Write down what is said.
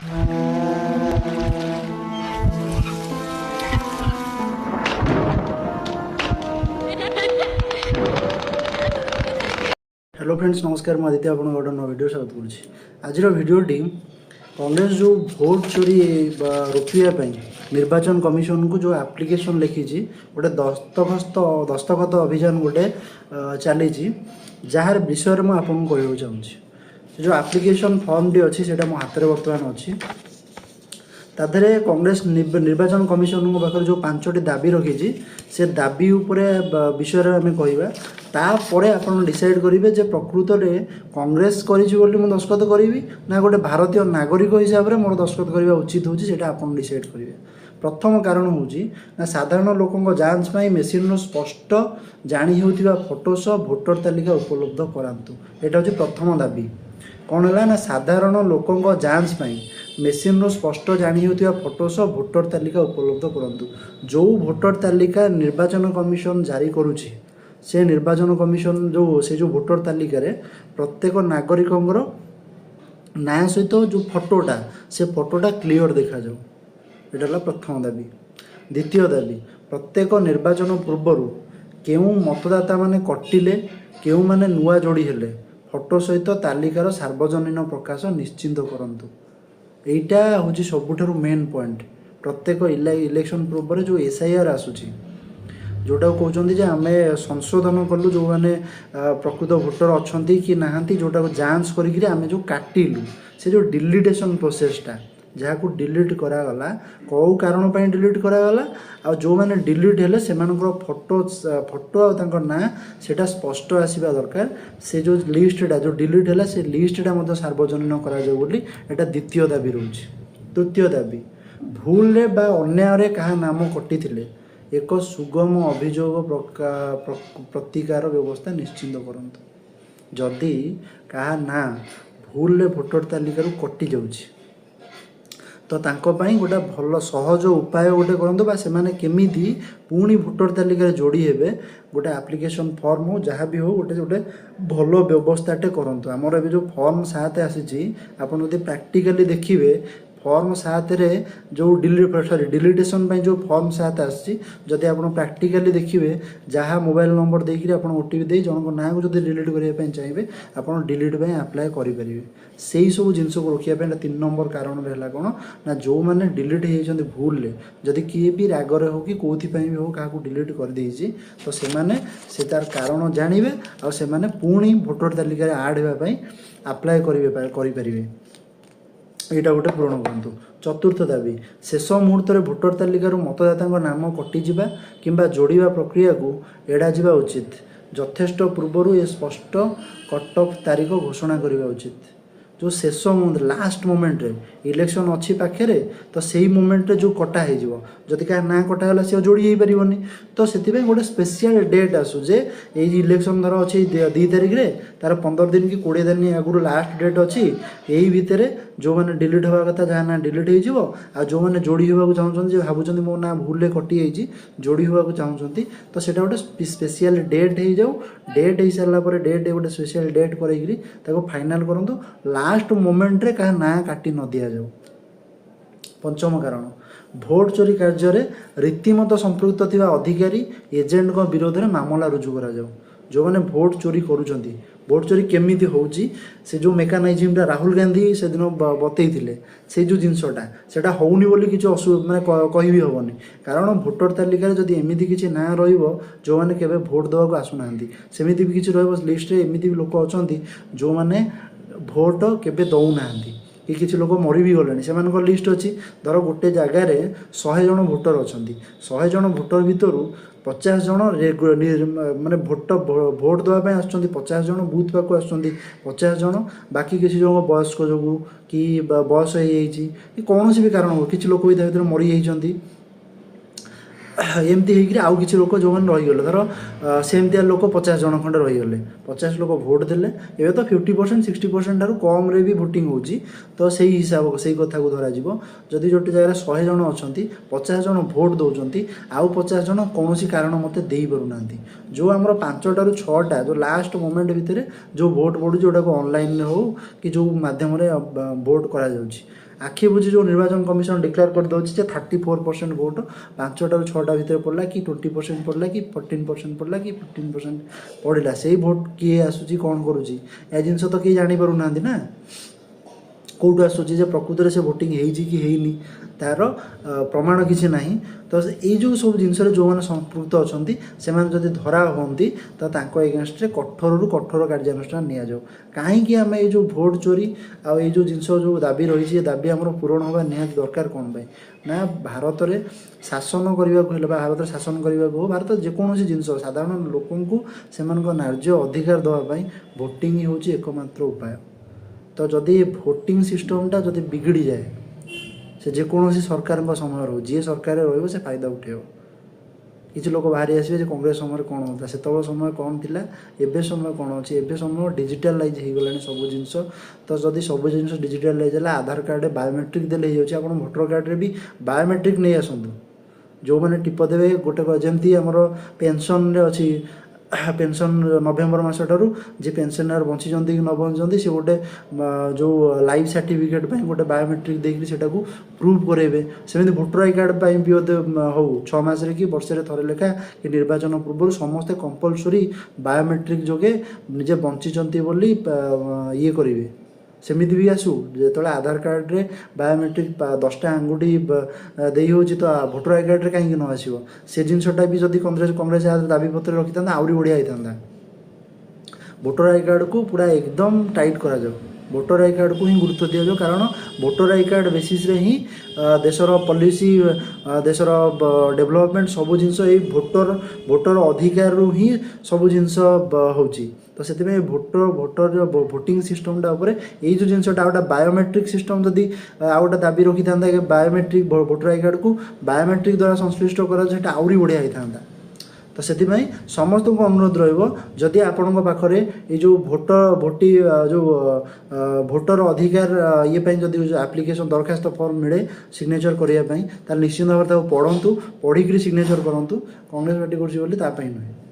Hello friends, ନମସ୍କାର। ମୁଁ ଆଦିତ୍ୟ, ଆପଣଙ୍କ ଗୋଟେ ନୂଆ ଭିଡ଼ିଓ ସ୍ୱାଗତ କରୁଛି। ଆଜିର ଭିଡ଼ିଓଟି କଂଗ୍ରେସ ଯେଉଁ ଭୋଟ ଚୋରି ବା ରୋକିବା ପାଇଁ ନିର୍ବାଚନ କମିଶନକୁ ଯେଉଁ ଆପ୍ଲିକେସନ୍ ଲେଖିଛି, ଗୋଟେ ଦସ୍ତଖତ ଅଭିଯାନ ଗୋଟେ ଚାଲିଛି, ଯାହାର ବିଷୟରେ ମୁଁ ଆପଣଙ୍କୁ କହିବାକୁ ଚାହୁଁଛି। ସେ ଯେଉଁ ଆପ୍ଲିକେସନ୍ ଫର୍ମଟି ଅଛି, ସେଇଟା ମୋ ହାତରେ ବର୍ତ୍ତମାନ ଅଛି। ତା ଦେହରେ କଂଗ୍ରେସ ନିର୍ବାଚନ କମିଶନଙ୍କ ପାଖରେ ଯେଉଁ ପାଞ୍ଚଟି ଦାବି ରଖିଛି, ସେ ଦାବି ଉପରେ ବିଷୟରେ ଆମେ କହିବା। ତାପରେ ଆପଣ ଡିସାଇଡ଼୍ କରିବେ ଯେ ପ୍ରକୃତରେ କଂଗ୍ରେସ କରିଛି ବୋଲି ମୁଁ ଦସ୍ତଖତ କରିବି ନା ଗୋଟେ ଭାରତୀୟ ନାଗରିକ ହିସାବରେ ମୋର ଦସ୍ତଖତ କରିବା ଉଚିତ ହେଉଛି, ସେଇଟା ଆପଣ ଡିସାଇଡ଼୍ କରିବେ। ପ୍ରଥମ କାରଣ ହେଉଛି ନା, ସାଧାରଣ ଲୋକଙ୍କ ଯାଞ୍ଚ ପାଇଁ ମେସିନ୍ର ସ୍ପଷ୍ଟ ଜାଣି ହେଉଥିବା ଫଟୋ ସହ ଭୋଟର ତାଲିକା ଉପଲବ୍ଧ କରାନ୍ତୁ। ଏଇଟା ହେଉଛି ପ୍ରଥମ ଦାବି। କ'ଣ ହେଲା ନା, ସାଧାରଣ ଲୋକଙ୍କ ଯାଞ୍ଚ ପାଇଁ ମେସିନ୍ରୁ ସ୍ପଷ୍ଟ ଜାଣି ହେଉଥିବା ଫଟୋ ସହ ଭୋଟର ତାଲିକା ଉପଲବ୍ଧ କରନ୍ତୁ। ଯେଉଁ ଭୋଟର ତାଲିକା ନିର୍ବାଚନ କମିଶନ ଜାରି କରୁଛି, ସେ ନିର୍ବାଚନ କମିଶନ ଯେଉଁ ଭୋଟର ତାଲିକାରେ ପ୍ରତ୍ୟେକ ନାଗରିକଙ୍କର ନାଁ ସହିତ ଯେଉଁ ଫଟୋଟା, ସେ ଫଟୋଟା କ୍ଲିଅର ଦେଖାଯାଉ। ଏଇଟା ହେଲା ପ୍ରଥମ ଦାବି। ଦ୍ୱିତୀୟ ଦାବି, ପ୍ରତ୍ୟେକ ନିର୍ବାଚନ ପୂର୍ବରୁ କେଉଁ ମତଦାତାମାନେ କଟିଲେ, କେଉଁମାନେ ନୂଆ ଯୋଡ଼ି ହେଲେ, ଫଟୋ ସହିତ ତାଲିକାର ସାର୍ବଜନୀନ ପ୍ରକାଶ ନିଶ୍ଚିତ କରନ୍ତୁ। ଏଇଟା ହେଉଛି ସବୁଠାରୁ ମେନ୍ ପଏଣ୍ଟ। ପ୍ରତ୍ୟେକ ଇଲେକ୍ସନ୍ ପୂର୍ବରେ ଯେଉଁ ଏସ୍ଆଇଆର୍ ଆସୁଛି, ଯେଉଁଟାକୁ କହୁଛନ୍ତି ଯେ ଆମେ ସଂଶୋଧନ କଲୁ, ଯେଉଁମାନେ ପ୍ରକୃତ ଭୋଟର ଅଛନ୍ତି କି ନାହାନ୍ତି, ଯେଉଁଟାକୁ ଯାଞ୍ଚ କରିକିରି ଆମେ ଯେଉଁ କାଟିଲୁ, ସେ ଯେଉଁ ଡିଲିଟେସନ୍ ପ୍ରୋସେସଟା, ଯାହାକୁ ଡିଲିଟ୍ କରାଗଲା, କେଉଁ କାରଣ ପାଇଁ ଡିଲିଟ୍ କରାଗଲା, ଆଉ ଯେଉଁମାନେ ଡିଲିଟ୍ ହେଲେ ସେମାନଙ୍କର ଫଟୋ ଆଉ ତାଙ୍କ ନାଁ, ସେଇଟା ସ୍ପଷ୍ଟ ଆସିବା ଦରକାର। ସେ ଯେଉଁ ଲିଷ୍ଟଟା ଯେଉଁ ଡିଲିଟ୍ ହେଲା, ସେ ଲିଷ୍ଟଟା ମଧ୍ୟ ସାର୍ବଜନୀନ କରାଯାଉ ବୋଲି ଏଇଟା ଦ୍ୱିତୀୟ ଦାବି ରହୁଛି। ତୃତୀୟ ଦାବି, ଭୁଲରେ ବା ଅନ୍ୟାୟରେ କାହା ନାମ କଟିଥିଲେ ଏକ ସୁଗମ ଅଭିଯୋଗ ପ୍ରତିକାର ବ୍ୟବସ୍ଥା ନିଶ୍ଚିତ କରନ୍ତୁ। ଯଦି କାହା ନାଁ ଭୁଲରେ ଭୋଟର ତାଲିକାରୁ କଟିଯାଉଛି, ତ ତାଙ୍କ ପାଇଁ ଗୋଟେ ଭଲ ସହଜ ଉପାୟ ଗୋଟେ କରନ୍ତୁ ବା ସେମାନେ କେମିତି ପୁଣି ଭୋଟର ତାଲିକାରେ ଯୋଡ଼ି ହେବେ, ଗୋଟେ ଆପ୍ଲିକେସନ୍ ଫର୍ମ ହଉ, ଯାହା ବି ହଉ, ଗୋଟେ ଭଲ ବ୍ୟବସ୍ଥାଟେ କରନ୍ତୁ। ଆମର ଏବେ ଯେଉଁ ଫର୍ମ 7 ଆସିଛି, ଆପଣ ଯଦି ପ୍ରାକ୍ଟିକାଲି ଦେଖିବେ, ଫର୍ମ 7ରେ ଯେଉଁ ସରି, ଡିଲିଟେସନ୍ ପାଇଁ ଯେଉଁ ଫର୍ମ 7 ଆସିଛି, ଯଦି ଆପଣ ପ୍ରାକ୍ଟିକାଲି ଦେଖିବେ, ଯାହା ମୋବାଇଲ ନମ୍ବର ଦେଇକିରି ଆପଣ ଓଟିପି ଦେଇ ଜଣଙ୍କ ନାଁକୁ ଯଦି ଡିଲିଟ୍ କରିବା ପାଇଁ ଚାହିଁବେ, ଆପଣ ଡିଲିଟ୍ ପାଇଁ ଆପ୍ଲାଏ କରିପାରିବେ। ସେଇ ସବୁ ଜିନିଷକୁ ରୋକିବା ପାଇଁ ଏଇଟା 3 ନମ୍ବର କାରଣରେ ହେଲା କ'ଣ ନା, ଯେଉଁମାନେ ଡିଲିଟ୍ ହେଇଯାଇଛନ୍ତି ଭୁଲରେ, ଯଦି କିଏ ବି ରାଗରେ ହଉ କି କେଉଁଥିପାଇଁ ବି ହଉ କାହାକୁ ଡିଲିଟ୍ କରିଦେଇଛି, ତ ସେମାନେ ସେ ତାର କାରଣ ଜାଣିବେ ଆଉ ସେମାନେ ପୁଣି ଭୋଟର ତାଲିକାରେ ଆଡ଼୍ ହେବା ପାଇଁ ଆପ୍ଲାଏ କରିପାରିବେ। ଏଇଟା ଗୋଟେ ପୂରଣ କରନ୍ତୁ। ଚତୁର୍ଥ ଦାବି, ଶେଷ ମୁହୂର୍ତ୍ତରେ ଭୋଟର ତାଲିକାରୁ ମତଦାତାଙ୍କ ନାମ କଟିଯିବା କିମ୍ବା ଯୋଡ଼ିବା ପ୍ରକ୍ରିୟାକୁ ଏଡ଼ାଯିବା ଉଚିତ। ଯଥେଷ୍ଟ ପୂର୍ବରୁ ଏ ସ୍ପଷ୍ଟ କଟ୍ ଅଫ୍ ତାରିଖ ଘୋଷଣା କରିବା ଉଚିତ। ଯେଉଁ ଶେଷ ମୁହୂର୍ତ୍ତ, ଲାଷ୍ଟ ମୋମେଣ୍ଟରେ, ଇଲେକ୍ସନ୍ ଅଛି ପାଖରେ, ତ ସେଇ ମୋମେଣ୍ଟରେ ଯେଉଁ କଟା ହେଇଯିବ, ଯଦି କାହା ନାଁ କଟା ହେଲା, ସେ ଆଉ ଯୋଡ଼ି ହେଇପାରିବନି। ତ ସେଥିପାଇଁ ଗୋଟେ ସ୍ପେଶିଆଲ ଡେଟ୍ ଆସୁ ଯେ ଏଇ ଇଲେକ୍ସନ୍ ଧର ଅଛି 2 ତାରିଖରେ, ତାର 15 ଦିନ କି 20 ଦିନ ଆଗରୁ ଲାଷ୍ଟ ଡେଟ୍ ଅଛି। ଏଇ ଭିତରେ ଯେଉଁମାନେ ଡିଲିଟ୍ ହେବା କଥା, ଯାହା ନାଁ ଡିଲିଟ୍ ହେଇଯିବ, ଆଉ ଯେଉଁମାନେ ଯୋଡ଼ି ହେବାକୁ ଚାହୁଁଛନ୍ତି, ଯେ ଭାବୁଛନ୍ତି ମୋ ନାଁ ଭୁଲରେ କଟିଯାଇଛି, ଯୋଡ଼ି ହେବାକୁ ଚାହୁଁଛନ୍ତି, ତ ସେଇଟା ଗୋଟେ ସ୍ପେଶିଆଲ ଡେଟ୍ ହେଇଯାଉ। ଡେଟ୍ ହେଇସାରିଲା ପରେ ଡେଟ୍ ଗୋଟେ ସ୍ପେଶିଆଲ ଡେଟ୍ କରେଇକିରି ତାକୁ ଫାଇନାଲ୍ କରନ୍ତୁ। ଲାଷ୍ଟ ମୋମେଣ୍ଟରେ କାହା ନାଁ କାଟି ନ ଦିଆଯାଉ। ପଞ୍ଚମ କାରଣ, ଭୋଟ ଚୋରି କାର୍ଯ୍ୟରେ ରୀତିମତ ସମ୍ପୃକ୍ତ ଥିବା ଅଧିକାରୀ, ଏଜେଣ୍ଟଙ୍କ ବିରୋଧରେ ମାମଲା ରୁଜୁ କରାଯାଉ। ଯେଉଁମାନେ ଭୋଟ ଚୋରି କରୁଛନ୍ତି, ଭୋଟ ଚୋରି କେମିତି ହେଉଛି, ସେ ଯେଉଁ ମେକାନିଜିମଟା ରାହୁଲ ଗାନ୍ଧୀ ସେଦିନ ବତେଇଥିଲେ, ସେଇ ଯେଉଁ ଜିନିଷଟା, ସେଇଟା ହେଉନି ବୋଲି କିଛି ମାନେ କହିବି ହେବନି। କାରଣ ଭୋଟର ତାଲିକାରେ ଯଦି ଏମିତି କିଛି ନାଁ ରହିବ, ଯେଉଁମାନେ କେବେ ଭୋଟ ଦେବାକୁ ଆସୁନାହାନ୍ତି, ସେମିତି ବି କିଛି ରହିବ ଲିଷ୍ଟରେ। ଏମିତି ବି ଲୋକ ଅଛନ୍ତି ଯେଉଁମାନେ ଭୋଟ କେବେ ଦେଉନାହାନ୍ତି କି କିଛି ଲୋକ ମରି ବି ଗଲେଣି, ସେମାନଙ୍କ ଲିଷ୍ଟ ଅଛି। ଧର ଗୋଟେ ଜାଗାରେ 100 ଜଣ ଭୋଟର ଅଛନ୍ତି, 100 ଜଣ ଭୋଟର ଭିତରୁ 50 ଜଣ ମାନେ ଭୋଟ ଦେବା ପାଇଁ ଆସୁଛନ୍ତି, 50 ଜଣ ବୁଥ୍ ପାଖକୁ ଆସୁଛନ୍ତି, 50 ଜଣ। ବାକି କିଛି ଜଣଙ୍କ ବୟସ୍କ ଯୋଗୁଁ କି ବୟସ ହେଇଯାଇଛି କି କୌଣସି ବି କାରଣ ହଉ, କିଛି ଲୋକ ବି ତା ଭିତରେ ମରିଯାଇଛନ୍ତି। ଏମିତି ହେଇକିରି ଆଉ କିଛି ଲୋକ ଯେଉଁମାନେ ରହିଗଲେ, ଧର ସେମିତିଆ ଲୋକ 50 ଜଣ ଖଣ୍ଡେ ରହିଗଲେ, 50 ଲୋକ ଭୋଟ ଦେଲେ। ଏବେ ତ 50%, 60% ଠାରୁ କମ୍ରେ ବି ଭୋଟିଂ ହେଉଛି। ତ ସେଇ ହିସାବ, ସେଇ କଥାକୁ ଧରାଯିବ। ଯଦି ଗୋଟେ ଜାଗାରେ 100 ଜଣ ଅଛନ୍ତି, 50 ଜଣ ଭୋଟ ଦେଉଛନ୍ତି, ଆଉ 50 ଜଣ କୌଣସି କାରଣ ମୋତେ ଦେଇପାରୁନାହାନ୍ତି, ଯେଉଁ ଆମର 5ଟାରୁ 6ଟା ଯେଉଁ ଲାଷ୍ଟ ମୋମେଣ୍ଟ ଭିତରେ ଯେଉଁ ଭୋଟ ପଡ଼ୁଛି, ଯେଉଁଟାକୁ ଅନଲାଇନ୍ରେ ହଉ କି ଯେଉଁ ମାଧ୍ୟମରେ ଭୋଟ କରାଯାଉଛି, ଆଖି ବୁଜି ଯେଉଁ ନିର୍ବାଚନ କମିଶନ ଡିକ୍ଲେୟାର କରିଦେଉଛି ଯେ 34% ଭୋଟ୍ 5ଟାରୁ 6ଟା ଭିତରେ ପଡ଼ିଲା କି 20% ପଡ଼ିଲା କି 14% ପଡ଼ିଲା କି 15% ପଡ଼ିଲା, ସେଇ ଭୋଟ୍ କିଏ ଆସୁଛି, କ'ଣ କରୁଛି, ଏ ଜିନିଷ ତ କେହି ଜାଣିପାରୁନାହାନ୍ତି ନା। କେଉଁଠୁ ଆସୁଛି ଯେ ପ୍ରକୃତରେ ସେ ଭୋଟିଂ ହେଇଛି କି ହେଇନି, ତା'ର ପ୍ରମାଣ କିଛି ନାହିଁ। ତ ଏଇ ଯେଉଁ ସବୁ ଜିନିଷରେ ଯେଉଁମାନେ ସମ୍ପୃକ୍ତ ଅଛନ୍ତି, ସେମାନେ ଯଦି ଧରା ହୁଅନ୍ତି, ତ ତାଙ୍କ ଏଗେନଷ୍ଟରେ କଠୋରରୁ କଠୋର କାର୍ଯ୍ୟାନୁଷ୍ଠାନ ନିଆଯାଉ। କାହିଁକି ଆମେ ଏଇ ଯେଉଁ ଭୋଟ୍ ଚୋରି ଆଉ ଏଇ ଯେଉଁ ଜିନିଷ ଯେଉଁ ଦାବି ରହିଛି, ଏ ଦାବି ଆମର ପୂରଣ ହେବା ନିହାତି ଦରକାର। କ'ଣ ପାଇଁ ନା ଭାରତରେ ଶାସନ କରିବାକୁ ହେଲେ ବା ଭାରତରେ ଶାସନ କରିବାକୁ ହଉ, ଭାରତ ଯେକୌଣସି ଜିନିଷ, ସାଧାରଣ ଲୋକଙ୍କୁ ସେମାନଙ୍କ ନ୍ୟାଯ୍ୟ ଅଧିକାର ଦେବା ପାଇଁ ଭୋଟିଂ ହେଉଛି ଏକମାତ୍ର ଉପାୟ। ତ ଯଦି ଭୋଟିଂ ସିଷ୍ଟମଟା ଯଦି ବିଗିଡ଼ିଯାଏ, ସେ ଯେକୌଣସି ସରକାରଙ୍କ ସମୟରେ ହଉ, ଯିଏ ସରକାରରେ ରହିବ ସେ ଫାଇଦା ଉଠେଇବ। କିଛି ଲୋକ ବାହାରି ଆସିବେ ଯେ କଂଗ୍ରେସ ସମୟରେ କ'ଣ ହେଉଥିଲା, ସେତେବେଳେ ସମୟ କ'ଣ ଥିଲା, ଏବେ ସମୟ କ'ଣ ଅଛି। ଏବେ ସମୟ ଡିଜିଟାଲାଇଜ୍ ହେଇଗଲାଣି ସବୁ ଜିନିଷ। ତ ଯଦି ସବୁ ଜିନିଷ ଡିଜିଟାଲାଇଜ୍ ହେଲା, ଆଧାର କାର୍ଡ଼ରେ ବାୟୋମେଟ୍ରିକ୍ ଦେଲେ ହେଇଯାଉଛି, ଆପଣ ଭୋଟର କାର୍ଡ଼ରେ ବି ବାୟୋମେଟ୍ରିକ୍ ନେଇ ଆସନ୍ତୁ। ଯେଉଁମାନେ ଟିପ ଦେବେ ଗୋଟେ, ଯେମିତି ଆମର ପେନସନରେ ଅଛି, ପେନସନ୍ ନଭେମ୍ବର ମାସଠାରୁ ଯିଏ ପେନସନର ବଞ୍ଚିଛନ୍ତି କି ନ ବଞ୍ଚିଛନ୍ତି, ସେ ଗୋଟେ ଯେଉଁ ଲାଇଫ୍ ସାର୍ଟିଫିକେଟ୍ ପାଇଁ ଗୋଟେ ବାୟୋମେଟ୍ରିକ୍ ଦେଇକରି ସେଟାକୁ ପ୍ରୁଭ୍ କରାଇବେ। ସେମିତି ଭୋଟର I card ପାଇଁ ବି ବୋଧେ ହଉ, 6 ମାସରେ କି ବର୍ଷରେ ଥରେ ଲେଖା କି ନିର୍ବାଚନ ପୂର୍ବରୁ ସମସ୍ତେ କମ୍ପଲସରି ବାୟୋମେଟ୍ରିକ୍ ଯୋଗେ ନିଜେ ବଞ୍ଚିଛନ୍ତି ବୋଲି ଇଏ କରିବେ। ସେମିତି ବି ଆସୁ। ଯେତେବେଳେ ଆଧାର କାର୍ଡ଼ରେ ବାୟୋମେଟ୍ରିକ୍ 10ଟା ଆଙ୍ଗୁଠି ଦେଇ ହେଉଛି, ତ ଭୋଟର I କାର୍ଡ଼ରେ କାହିଁକି ନ ଆସିବ? ସେ ଜିନିଷଟା ବି ଯଦି କଂଗ୍ରେସ ଦାବିପତ୍ର ରଖିଥାନ୍ତା, ଆହୁରି ବଢ଼ିଆ ହେଇଥାନ୍ତା। ଭୋଟର I କାର୍ଡ଼କୁ ପୁରା ଏକଦମ ଟାଇଟ୍ କରାଯାଉ। ଭୋଟର I କାର୍ଡ଼କୁ ହିଁ ଗୁରୁତ୍ୱ ଦିଆଯାଉ, କାରଣ ଭୋଟର I card ବେସିସ୍ରେ ହିଁ ଦେଶର ପଲିସି, ଦେଶର ଡେଭଲପମେଣ୍ଟ, ସବୁ ଜିନିଷ ଏଇ ଭୋଟର ଅଧିକାରରୁ ହିଁ ସବୁ ଜିନିଷ ହେଉଛି। ତ ସେଥିପାଇଁ ଭୋଟର ଭୋଟିଂ ସିଷ୍ଟମଟା ଉପରେ ଏଇ ଯେଉଁ ଜିନିଷଟା, ଆଉ ଗୋଟେ ବାୟୋମେଟ୍ରିକ୍ ସିଷ୍ଟମ୍ ଯଦି ଆଉ ଗୋଟେ ଦାବି ରଖିଥାନ୍ତା, ବାୟୋମେଟ୍ରିକ୍ ଭୋଟର I କାର୍ଡ଼କୁ ବାୟୋମେଟ୍ରିକ୍ ଦ୍ୱାରା ସଂଶ୍ଳିଷ୍ଟ କରାଯାଉ, ସେଇଟା ଆହୁରି ବଢ଼ିଆ ହେଇଥାନ୍ତା। ତ ସେଥିପାଇଁ ସମସ୍ତଙ୍କୁ ଅନୁରୋଧ ରହିବ, ଯଦି ଆପଣଙ୍କ ପାଖରେ ଏଇ ଯେଉଁ ଯେଉଁ ଭୋଟର ଅଧିକାର ଇଏ ପାଇଁ ଯଦି ଯେଉଁ ଆପ୍ଲିକେସନ୍ ଦରଖାସ୍ତ ଫର୍ମ ମିଳେ ସିଗ୍ନେଚର୍ କରିବା ପାଇଁ, ତାହେଲେ ନିଶ୍ଚିନ୍ତ ଭାବରେ ତାକୁ ପଢ଼ନ୍ତୁ, ପଢ଼ିକିରି ସିଗ୍ନେଚର୍ କରନ୍ତୁ। କଂଗ୍ରେସ ପାର୍ଟି କରୁଛି ବୋଲି ତା ପାଇଁ ନୁହେଁ।